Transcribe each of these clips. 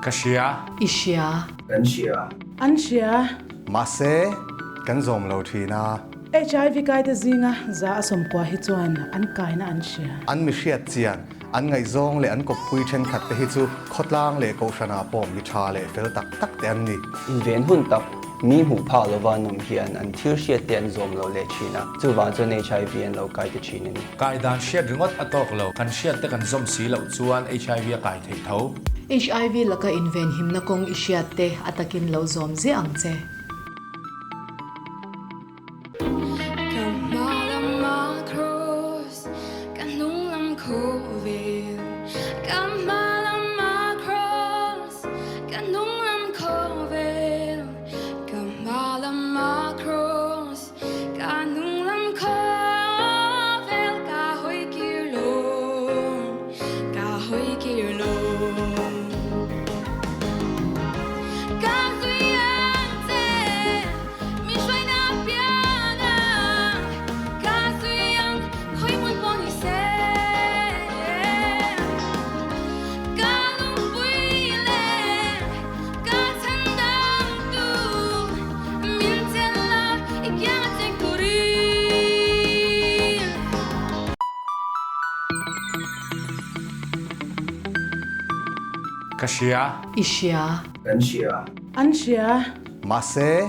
Ka hria. I hria. Kan hria. An hria. Mahse, kan zawm lo thin a. HIV kaite zinga za a sawmkua hi chuan an kaina an hria. An mi hriat chian, an ngaihzawng leh an kawppui thenkhat te hi chu khawtlang leh kohhranah pawh mi tha leh fel tak tak te an ni. Inven hun tak, mi hmuh phak lova an awm hian an thil hriat te an zawm lo leh thin a, chuvang chuan HIV an lo kai ta thin a ni. Kai dan hriat ringawt a tawk lo, kan hriat te kan zawm si loh chuan HIV a kai theih tho. HIV laka inven himna kawng i hriat te a takin lo zawm ziah ang che. Ka hria. I hria. Kan hria. An hria. Mahse,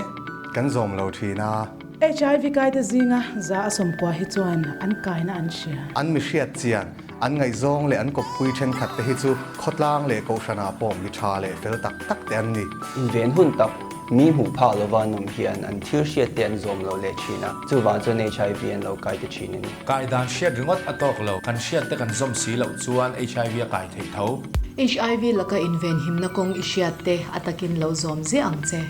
kan zawm lo thin a. HIV kaite zinga za a sawmkua hi chuan an kaina an hria. An mi hriat chian, an ngaihzawng leh an kawppui thenkhat te hi chu khawtlang leh kohhranah pawh mi tha leh fel tak tak te an ni. Inven hun tak, mi hmuh phak lova an awm hian an thil hriat te an zawm lo leh thin a, chuvang chuan HIV an lo kai ta thin a ni. Kai dan hriat ringawt a tawk lo, kan hriat te kan zawm si loh chuan HIV a kai theih tho. HIV laka inven himna kawng i hriat te a takin lo zawm ziah ang che.